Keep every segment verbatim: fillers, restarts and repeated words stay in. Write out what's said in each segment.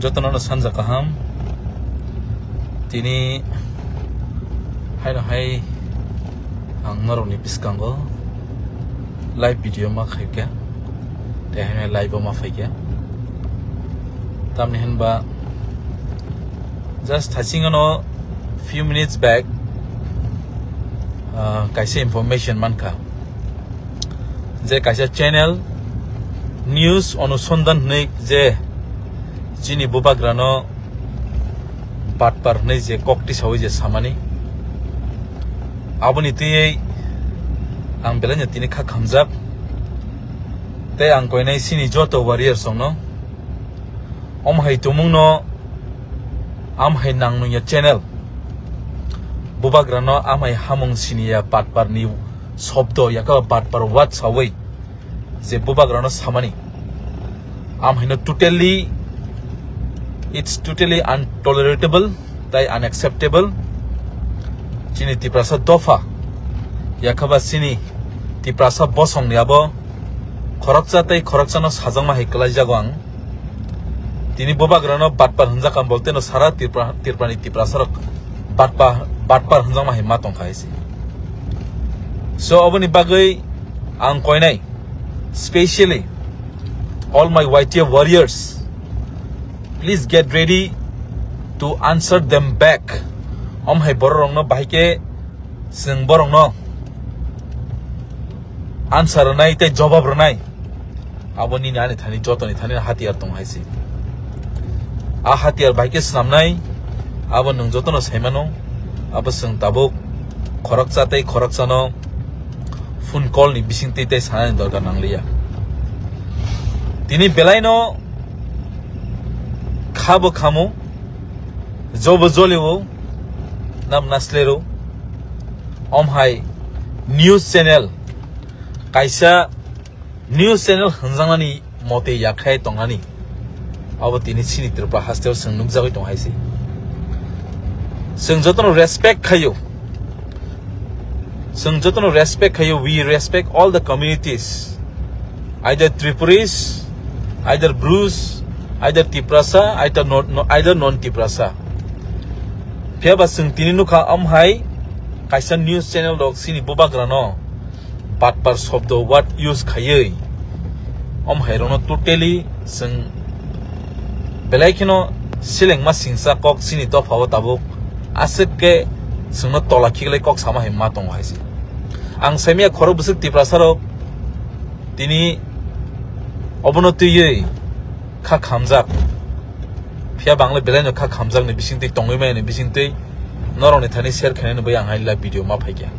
Jotono no sanja kaham. Tini haino hai ang norokni bwskango live video ma khaikha, tei haino live o ma phaikha. Tamni hinba just thachingano few minutes back, ah, kaisa information mankha. Je kaisa channel News Anusandhan hwnwi je chini bubagrano batpar hwnwi je kok tisawi je samani, aboni twiwi ang belaino tini kha khamjak. Tei ang koinai chini joto warriors rokno, om hai tumungno, am hai nang nungya channel bubagrano am hai hamung siniya batpar ni sobdo, yakaba batpar word sawi je bubagrano samani, am haino totally, it's totally intolerable tei unacceptable. Chini Tiprasa dopha, yakaba chini Tiprasa bosong ni abo khoroksa tei khoroksano sajakma hai kwlaijago ang. Tini bubagrano batpar hwnjakha, bolte no sara Tripura, Tripurani Tiprasarok batpa-, batpar hwnjakma hai ma tongkha hai se. So, oboni bagwi ang koinai, specially all my Y T F warriors, please get ready to answer them back. Om hai bororokno bahai khe chwng borokno answer rwnai tei jobab rwnai. Abo nini ani thani jotoni thani hatiyar tong hai se. A hatiyar bai khe swnamnai, abo nwng jotono saimano, abo chwng tabuk khoroksa tei khoroksano phone call ni bisingtwi tei sanani dorkar nangliya. Tini belaino khabo khamo, jobo jolio, nam naslero, om hai news channel, kaisa news channel hwnjaknani mote yakhai tongnani, abo tini chini Tripura hasteo chwng nukjagwi tong hai se. Chwng jotono respect khaio, chwng jotono respect khaio, we respect all the communities, either Tripuris, either Brus, either Tiprasa, either non, no, either non Tiprasa. Phiya ba chwng tini nukha, om hai kaisa news channel rok chini bubagrano batpar shobdo word use khaiwi, om hai rokno totally chwng belai kheno selengma singsa kok chini dophao tabuk aswk khe chwngno tola khiklai kok sama hai ma tongo hai se. Ang saimaya khorok bwswk Tiprasa rok tini obono twiwi kha khamjak. Phiya bangla belaino kha khamjakni bisingtwi tongwi mani bisingtwi norokni thani share khainani bai ang hai live video ma phaikha.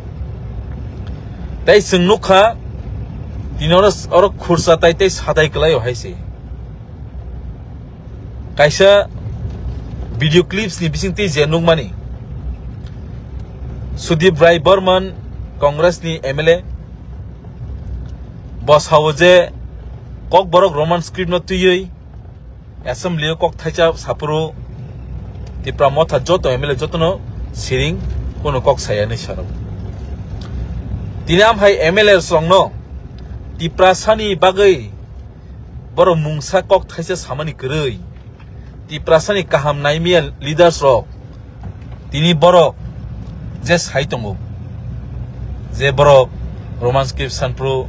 Tei chwng nukha, tini oro, oro khursa tai tei satai kwlaio hai se. Kaisa video clips ni bisingtwi je nukmani, Sudip Rai Barman, Congress ni M L A, bo sao je Kokborok Roman script no twiwi Assembly o kok thaisa saphuru Tipra Motha joto M L A jotono siring, kono kok saya hinwi saro. Tini am hai M L A rokno Tiprasani bagwi borok mungsa kok thaisa samani kwrwi, Tiprasani kaham naimaya leaders rok, tini borok je sai tongo, je borok Roman script sanphuru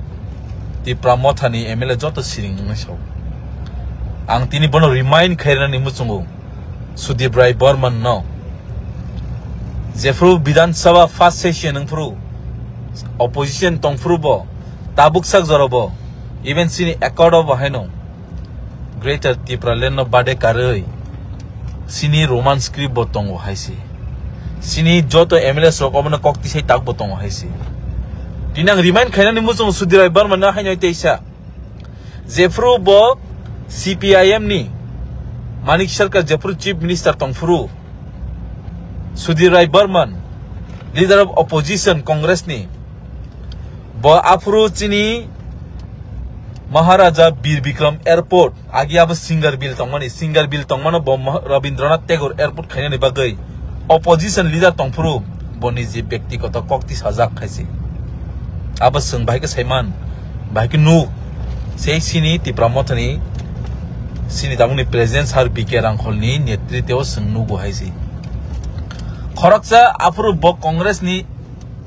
Tipra Mothani M L A joto siring wngwi sao. Ang tini bono remind khairani muchungo Sudip Rai Barman no. Jephuru Bidhan Sabha first session wngphuru opposition tongphuru bo, tabuk sak jora bo, even chini accord o bo haino Greater Tipraland no bade karwi chini Roman script bo tongo hai se. Chini joto M L A rok obono kok tisai tak bo tongo hai se. Tini ang remind khainani muchung Sudip Rai Barman no haino teisa. Jephuru bo C P I M ni Manik Sarkar jephuru Chief Minister tongphuru, Sudip Rai Barman, Leader of Opposition Congress ni, bo aphuru chini Maharaja Bir Bikram Airport, agi abo Singarbil tongmani, Singarbil tongmano bo Mah-, Rabindranath Tagore Airport khainani bagwi opposition leader tongphuru bo niji byaktigoto kok tisajak khaise. Abo chwng bahai khe saiman, bahai khe nuk, sei chini Tipra Mothani Chini tabukni President Sir B K Rangkholni netriteo chwng nugo hai se. Khoroksa aphuru bo Congressni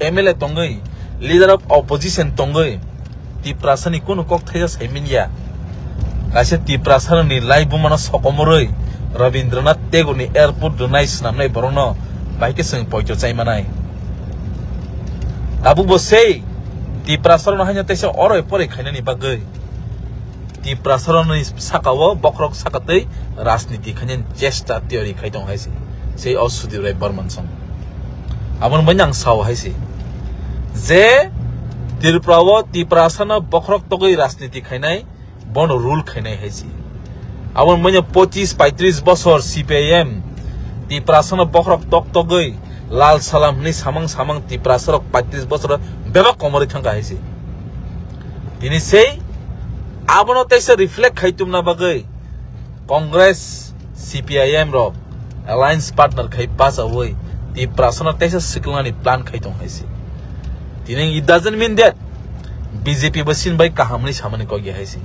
M L A tongwi, Leader of Opposition tongwi, Tiprasani kunu kok thaisa saimin ya. Kaisa Tiprasarokni laibumano sokomorwi Rabindranath Tagoreni airport rwnai swnamnai borokno bahai khe chwng poito chaimanai. Tabukbo sei Tiprasarokno haino teisa oroi poroi khainani bagwi Tiprasarokni sakao bokhorok sakatwi rajniti khainani chesta tiyari khai tong hai se. Sei o Sudip Rai Barman song. Aboni bagwi ang sao hai se. Je Tripura o Tiprasano bokhorok togwi rajniti khainai, bono rule khainai hai se. Aboni bagwi pochis paitris bosor C P I M Tiprasano bokhorok tok togwi lal salam hwnwi samang samang Tiprasarok paitris bosor bebak komorwi thangkha hai se. Tini sei abono teisa reflect khai tumna bagwi Congress, C P I M rok alliance partner khai bachawi Tiprasano teisa swklangnani plan khai tong hai se. Tini it doesn't mean that B J P bo chini bai kaham hwnwi samani kok ya hai se.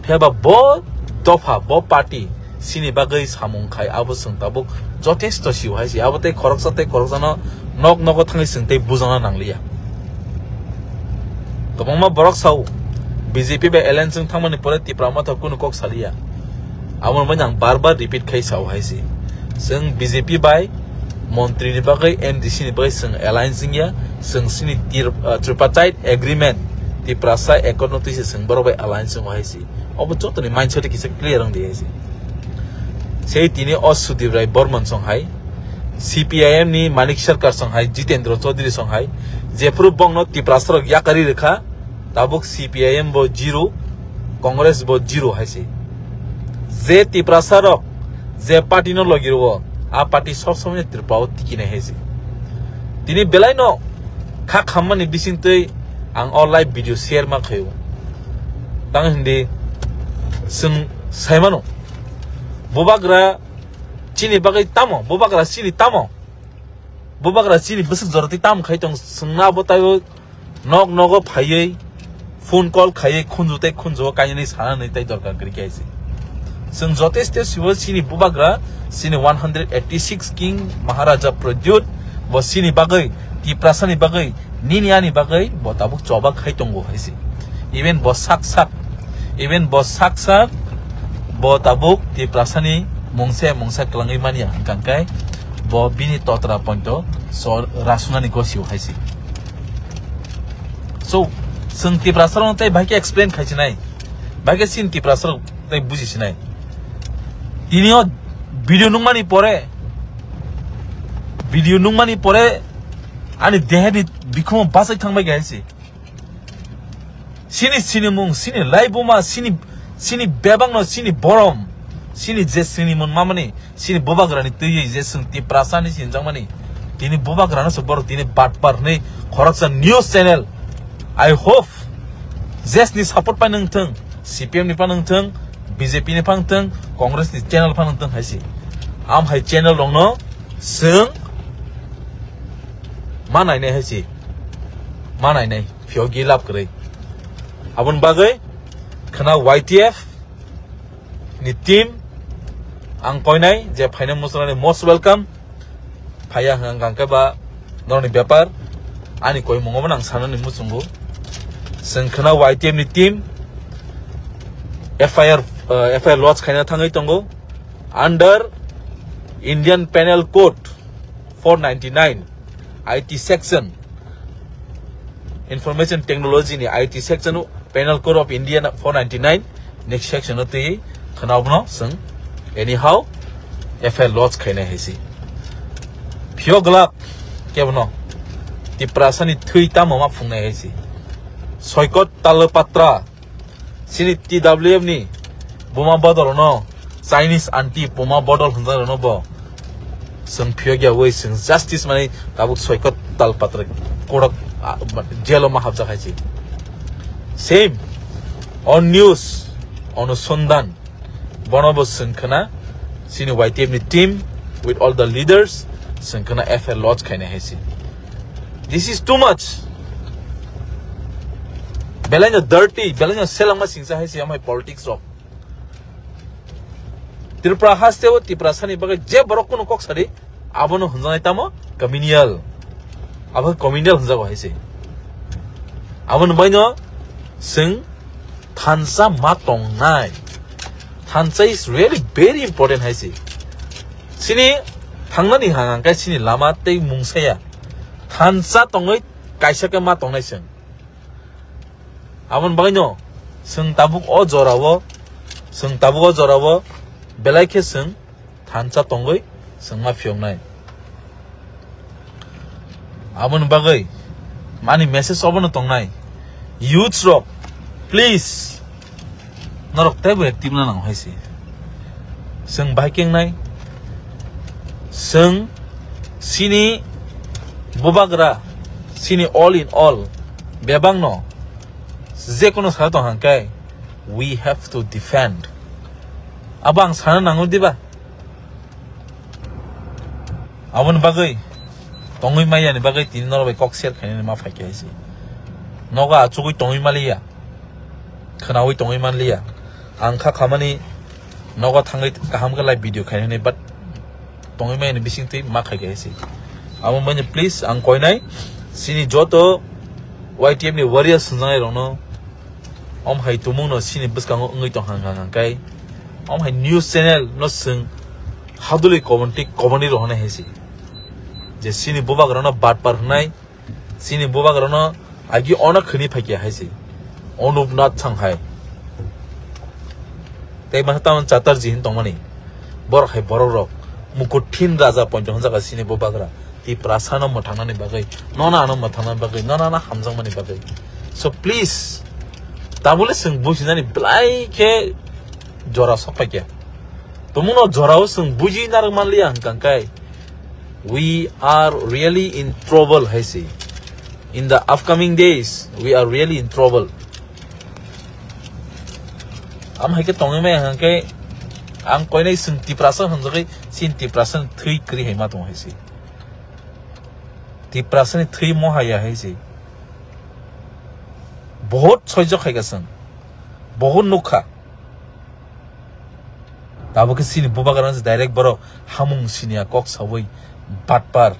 Phiya ba bo dopha, bo party chini bagwi samung khai abo chwng tabuk jotesto sio hai se. Abo tei khoroksa tei khoroksano nok nogo thangwi chwng tei bujana nangliya. Kwbangma borok sao, B J P bai alliance wng thangmani pore Tipra Motha kunu kok saliya. Aboni bagwi ang bar bar repeat khai sao hai se. Chwng B J P bai montri ni bagwi, M D C ni bagwi chwng alliance wngya, chwng chini tir-, ah, tripartite agreement, Tiprasa accord no twi se chwng borok bai alliance wngo hai se. Obo jotoni mindset kisa clear wng di hai se. Sei tini o Sudip Rai Barman song hai, C P I M ni Manik Sarkar song hai, Jitendra Chaudhary song hai, jephuru bongno Tiprasa rok yakari rwkha, tabuk C P I M bo zero, Congress bo zero hai se. Je Tiprasa rok je party no logi rwo, a party sob somoi Tripura o tiki nai hai se. Tini belai no kha khammani bising twi ang o live video share ma khaio. Tang hindi chwng saimano. Bubagra chini bagwi tamo, bubagra chini tamo. Bubagra chini bwswk joroti tam khai tong, chwngno abo taibo nok nogo phaiwi phone call khaiwi khunju tei khunju o kainwi sanani tei dorkar kwrwi khe hai se. Chwng jotesto sibo chini bubagra, chini one hundred eighty six King Maharaja Pradyut, bo chini bagwi, Tiprasani bagwi, nini ani bagwi bo tabuk choba khai tongo hai se. Even bo sak sak, even bo sak sak, bo tabuk Tiprasani mungsa mungsa kwlangwi manya hwnkha khe bo bini totra pointo so rasunani gosio hai se. So, chwng Tiprasarokno tei bahai khe explain khai sinai, bahai khe chini Tiprasarok tei buji sinai. Tini o video nukmani pore, video nukmani pore ani dehani bikhumo bachai thangbai khe hai se. Chini sinimung, chini laibuma, chini, chini bebakno, chini borom, chini je sinimung mamani, chini bubagrani twiwi je chwng Tiprasani sinjakmani, tini bubagrano se borok tini batpar hwnwi khoroksa news channel. I hope jesni support pai nung thung, C P M ni pha nung thung, B J P ni pha nung thung, Congress ni channel pha nung thung hai se. Am hai channel rokno chwng ma nainai hai se. Ma nainai. Phiyok gi lab kwrwi. Aboni bagwi khwna Y T F ni team ang koinai je phainai muchungnani most welcome. Phaiya hwnkha hwnkhe ba norokni bepar, ani koimungo bo nang sanani muchungo. Chwng khwna Y T F ni team F I R, eh, F I R lodge khaina thangwi tongo under Indian Penal Code four ninety-nine, I T section, Information Technology ni I T section o Penal Code of India na four ninety-nine next section o twi khwna bono chwng anyhow F I R lodge khainai hai se. Phiyok glak kebono Tiprasani thwi tamo ma phungnai hai se. Soikot Talapatra Chini T W F ni buma bodol no, Chinese anti buma bodol hwnjak rokno bo chwng phiyok ya wi chwng justice mani tabuk Soikot Talpatra kodok, ah, jail o ma hapjak hai se. Same on news, Anusandhan, bono bo chwng khwna chini Y T F ni team with all the leaders chwng khwna F I R lodge khainai hai se. This is too much. Belai no dirty, belai no selangma singsa hai se amai politics rok. Tripura haste o Tiprasa ni bagwi je borok kunu kok sadi, abono hwnjaknai tamo communal. Abo communal hwnjago hai se. Aboni baino chwng thansa ma tongnai. Thansa is really very important hai se. Chini thangnani hang hang khe chini lama tei mungsaya. Thansa tongwi kaisa khe ma tongnai chwng. Aboni bagwino chwng tabuk o jorao, chwng tabuk o jorao belai khe chwng thansa tongwi chwng ma phiyoknai. Aboni bagwi ani message obono tongnai. Youths rok, please, norok teibo active na nango hai se. Chwng bahai kengnai. Chwng chini bubagra, chini all in all, bebakno je kono sara tong hang khe, we have to defend. Abo ang sana nango diba? Aboni bagwi tongwi maya ni bagwi tini norok bai kok share khainani ma phai khe hai se. Nogo achugwi tongwi maliya, khwnawi tongwi manliya. Ang kha khamani nogo thangwi kaham khe live video khainani, but tongwi maya ni bising twi ma khai khe hai se. Abo manya please ang koinai chini joto Y T F ni warriors hwnjaknai rokno, om hai tumung no chini bwskango wngwi tong hang hang hang kai. Om hai news channel no chwng hadulwi commentary commentary rohonai hai se. Je chini bubagrano batpar hwnai, chini bubagrano agi ono khwni phaikya hai se. Onupnath Sanghai. Tei masa tamon Chatterjee hin tongmani. Borok hai borok rok. Mukuthin raja poncho hwnjak chini bubagra. Tiprasano mwthangnani bagwi, nonano mwthangnani bagwi, nonano hamjakmani bagwi. So please, tabole chwng bujinani belai khe jora sok paikya. Tumuno jorao chwng buji narwk manliya hwnkha khe, we are really in trouble hai se. In the upcoming days, we are really in trouble. Am hai khe tongwi maya hwnkha khe, ang koinai chwng Tiprasa hwnjagwi, chini Tiprasa thwi kwrwi hai ma tongo hai se. Tiprasani thwi mohaya hai se. Bohot soijo khaika chwng. Bohot nukha. Tabuk khe chini bubagrano se direct borok hamung siniya kok sawi batpar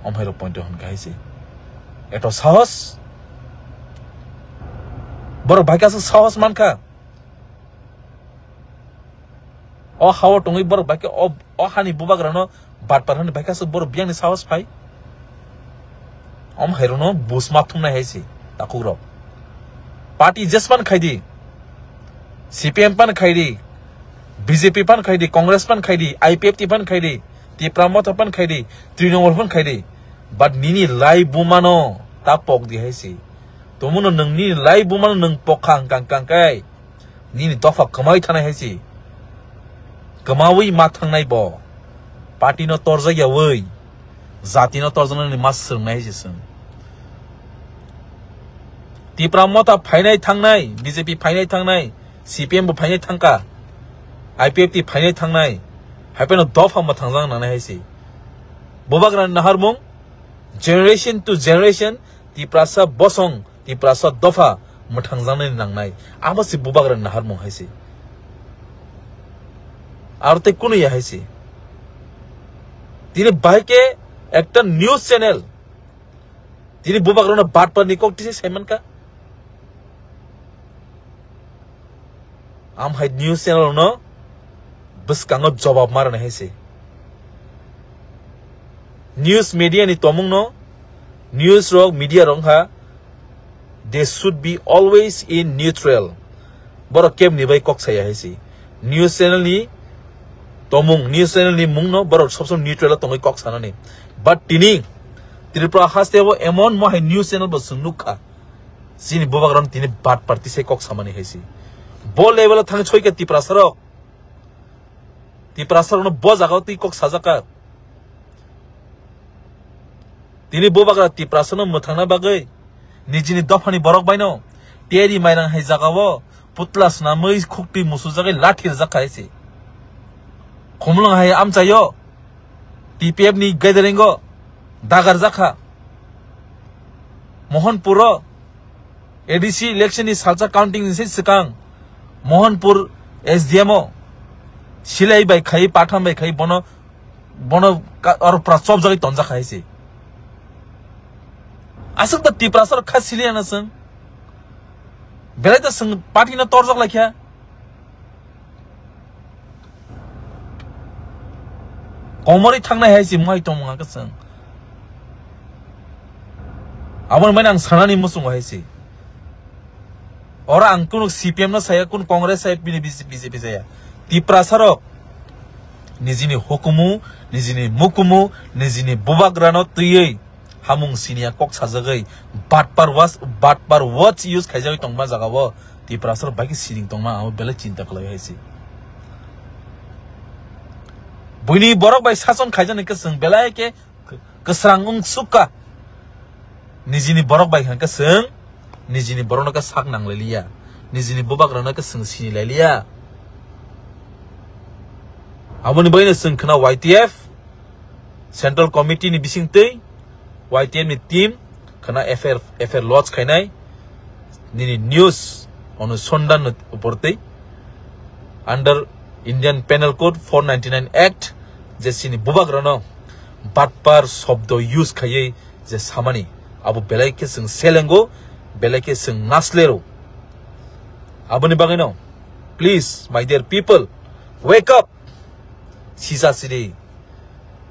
omhairok pointo hwnka hai se. Eto sahos. Borok bai kasa sahos mankha. O hao tongwi borok bai khe o, o hani bubagrano batpar hwnwi bai khe aswk borok biyangni sahos phai. Om hai rokno bus ma thumnai hai se takhuk rok. Party jespan khai di. C P M pan khai di. B J P pan khai di, Congress pan khai di, I P F T pan khai di, Tipra Motha pan khai di, Trinamool pan khai di. But nini lai bumano ta pok di hai se. Tomono nwng nini lai bumano nwng pokha hwnkha hwnkha khe. Nini dopha kwmawi thanai hai se. Kwmawi ma thangnai bo. Party no torjak yawi. Jati no torjaknani ma swrwngnai hai se chwng. Tipra Motha phainai thangnai, B J P phainai thangnai, C P M bo phainai thangkha, I P F T phainai thangnai. Hai phano dopha mwthangjak nangnai hai se. Bubagrani naharmung, generation to generation, Tiprasa bosong, Tiprasa dopha mwthangjaknai nangnai. Abo se bubagrani naharmung hai se. Aro tei kunu ya hai se. Tini bahai khe ekta news channel. Tini bubagrano batparni kok tise saimankha. Am hai news channel no bwskango jobab ma rwnai hai se. News media ni tomung no, news rok, media rok wngkha, they should be always in neutral. Borok kebni bai kok saya hai se. News channel ni tomung, news channel ni mung no borok sob sob neutral o tongwi kok sanani. But tini Tripura haste o emon mo hai news channel bo chwng nukha. Chini bubagrano tini bat party se kok samani hai se. Bo level o thang soi khe Tiprasa rok. Tiprasa rokno bo jaga o twi kok sajak kha. Tini bubagra Tiprasa no mwthangna bagwi nijini dophani borok baino teri mairang hai jaga o putla swnamwi khuktwi musujagwi lathi rwjak kha hai se. Khumulwng hai amchaio T P F ni gathering o dagar jakha. Mohanpur o A D C election ni salsa counting ni se swkang Mohanpur S D M o Silai bai khai, Pathan bai khai, bono, bono ka-, oro pura chopjagwi tonjak hai se. Aswk da Tiprasa rok kha siliya na chwng. Belai da chwng party no torjak lai kha. Komorwi thangnai hai se, mohai tongmung khe chwng. Aboni mane ang sanani muchungo hai se. Oro ang kunu C P M no saya, kunu Congress saya, bini B J P, B J P saya. Tiprasa rok nijini hukumu, nijini mukumu, nijini bubagrano twiwi hamung siniya kok sajagwi batpar was, batpar words use khaijagwi tongma jagao Tiprasa rok bai khe siring tongma, amo belai chinta khlai hai se. Buini borok bai sason khaijani khe chwng belai khe kwsrang wng sukha. Nijini borok bai hwnkhe chwng nijini borokno khe sak nang lai liya, nijini bubagrano khe chwng sini lai liya. Aboni bagwino chwng khna Y T F Central Committee ni bisingtwi Y T F ni team khna F I R, F I R lodge khainai nini news onusondhan ni upor twi under Indian Penal Code four ninety-nine Act je chini bubagrano batpar shobdo use khaiwi je samani, abo belai khe chwng selengo, belai khe chwng naslero. Aboni bagwino, please, my dear people, wake up! Sisa sidi.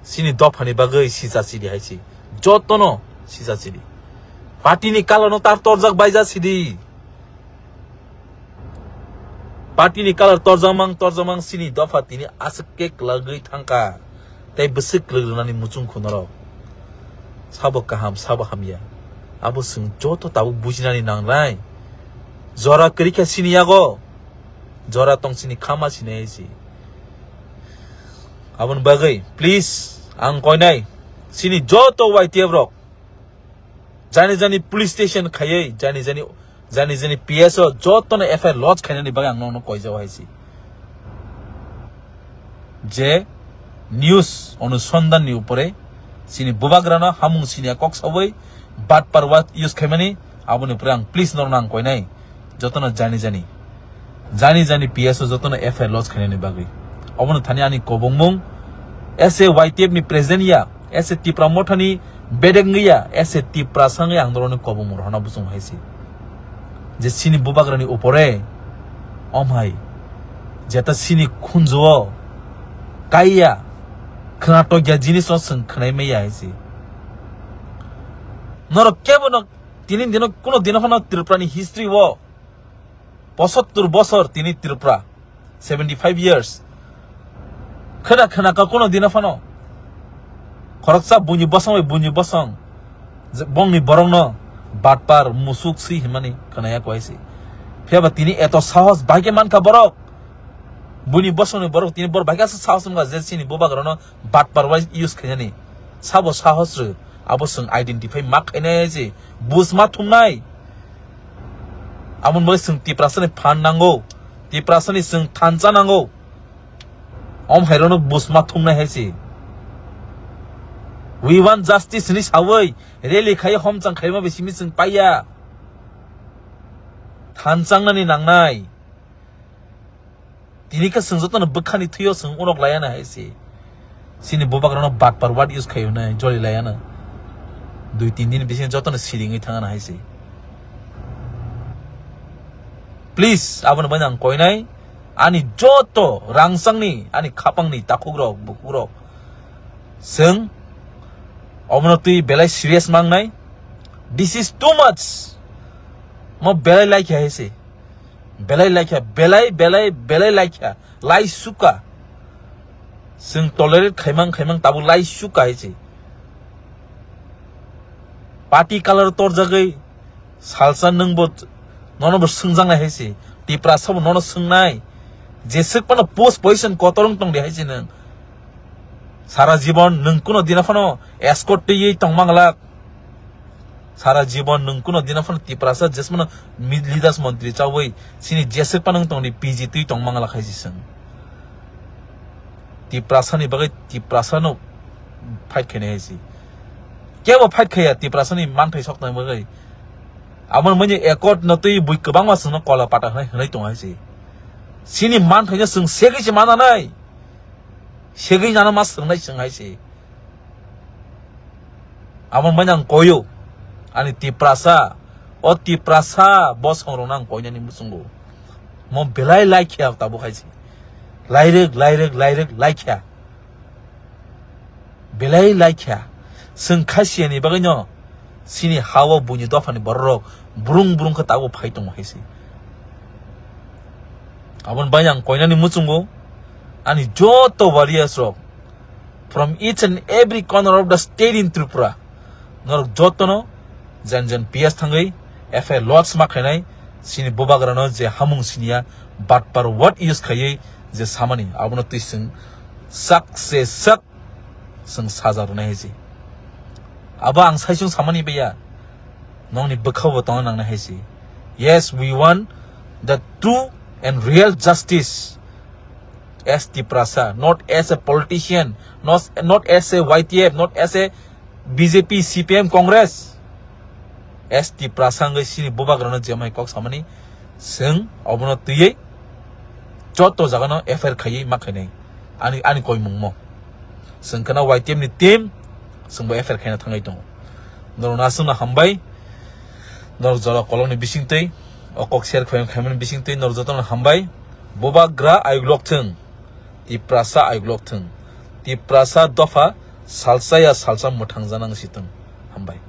Sini dophani bagwi sisa sidi hai si. Jotono sisa sidi. Party ni colour no tar torjak baija sidi. Party ni colour torjamang, torjamang sini dopha tini aswk khe kwlagwi thangkha. Tei bwswk kwlwk rwnani muchung khunorok. Sabo kaham, sabo hamya. Abo chwng joto tabuk bujinani nangnai. Jora kwrwi kha sini yago. Jora tong sini khama sinai si. Aboni bagwi, please, ang koinai. Sini joto Y T F rok. Jani jani police station khaiwi, jani jani, jani jani P S O jotono F I R lodge khainani bagwi ang nokno koijao hai si. Je news onusondhan ni upore sini bubagrano hamung siniya kok sawi batpar word use khaimani, aboni upore ang please norno ang koinai. Jotono jani jani. Jani jani P S O jotono F I R lodge khainani bagwi. Obono thani ani kobongmung, as a Y T F ni president ya, as a Tipra Motha ni bedek wngwi ya, as a Tiprasa wngwi ang norokni kobongmung rohorna bwswng hai se. Je sini bubagrani upore, om hai, jeta sini khunjuo, kaiya, khwnatok ya jinis no chwng khwnai maya hai se. Norok kebo no tini dino kuno dino phano Tripura ni history o Pochattor bosor tini Tripura, seventy five years. Kheda khena ka kono dina phano. Khoroksa buini bosong bai buini bosong. Je bongni borokno batpar musuk si himani khnaya kwai si. Phiya ba tini eto sahos bai khe mankha borok. Buini bosongni borok tini borok bai khe sahos wngkha je chini bubagrano batpar wai use khainani. Sabo sahos rw. Abo chwng identify ma khainai se. Buj ma thumnai. Aboni bagwi chwng Tiprasani phan nango. Tiprasani chwng thansa nango. Om hairokno buj ma thumnai hai se. We want justice hinwi sawi rally khai homchang khaima bai simi chwng paiya. Thansangnani nangnai. Tini khe chwng jotono bwkhani thwio chwng unok laiya na hai se. Chini bubagrano batpar word use khai hwnwi joli laiya na. Dui tin din bisingo jotono siringwi thangna hai se. Please, aboni bagwi ang koinai ani joto rangchangni ani khapangni takhukrok bukhukrok chwng obono twi belai serious mangnai. This is too much. Mo belai laikha hai se. Belai laikha, belai, belai, belai laikha, lai suka. Chwng tolerate khaimang, khaimang tabuk lai suka hai se. Party colour torjagwi salsa nwngbo nono bo swngjaknai hai se. Tiprasa bo nono swngnai. Jeswk phano post position kotor wng tongdi hai se nwng. Sara jibon nwng kuno dina phano escort twiwi tongma glak. Sara jibon nwng kuno dina phano Tiprasa jesmano mi-, leaders montri chawi sini jeswk phano wng tongdi P G twi tongma glak hai se chwng. Tiprasani bagwi Tiprasano fight khainai hai se. Kebo fight khaiya Tiprasani manthai soknai bagwi. Aboni manya accord no twi bui kwbangma chwngno kola pata hwnwi, hwnwi tong hai se. Sini manthaino chwng segwi se mananai. Segwi nano ma swngnai swng hai se. Aboni bai ang koyo. Ani Tiprasa, o Tiprasa bosong rokno ang koinani muchungo. Mo belai laikha tabuk hai se. Lairek, lairek, lairek laikha. Belai laikha. Swng kha siyani bagwi no. Sini ha-o buini dophani borok rok brung brung khe tabuk phai tongo hai se. Aboni bai ang koinani muchungo ani joto warriors rok from each and every corner of the state in Tripura, norok jotono jen jen P S thangwi F I R lodge ma khainai, sini bubagrano je hamung siniya, batpar word use khaiwi je samani, abono twi swng sak se sak swng saja rwnai hai se. Abo ang saichung samani baya, nongni bwkhao bo tongna nangnai hai se. Yes, we want the true and real justice as Tiprasa, not as a politician, not, not as a Y T F, not as a B J P, C P M, Congress. As Tiprasa wngwi sini bubagrano je mai kok samani, swng obono twiwi joto jagano F I R khaiwi ma khainai ani, ani koimungmo. Swng kheno Y T F ni team, swngbo F I R khaina thangwi tongo. Norokno aswkno hambai, norok jora kolokni bisingtwi, o kok share khaimani bisingtwi norok jotono hambai. Bubagra ayuk lok thwng, Tiprasa ayuk lok thwng, Tiprasa dopha salsa ya salsa mwthang janang si thwng. Hambai.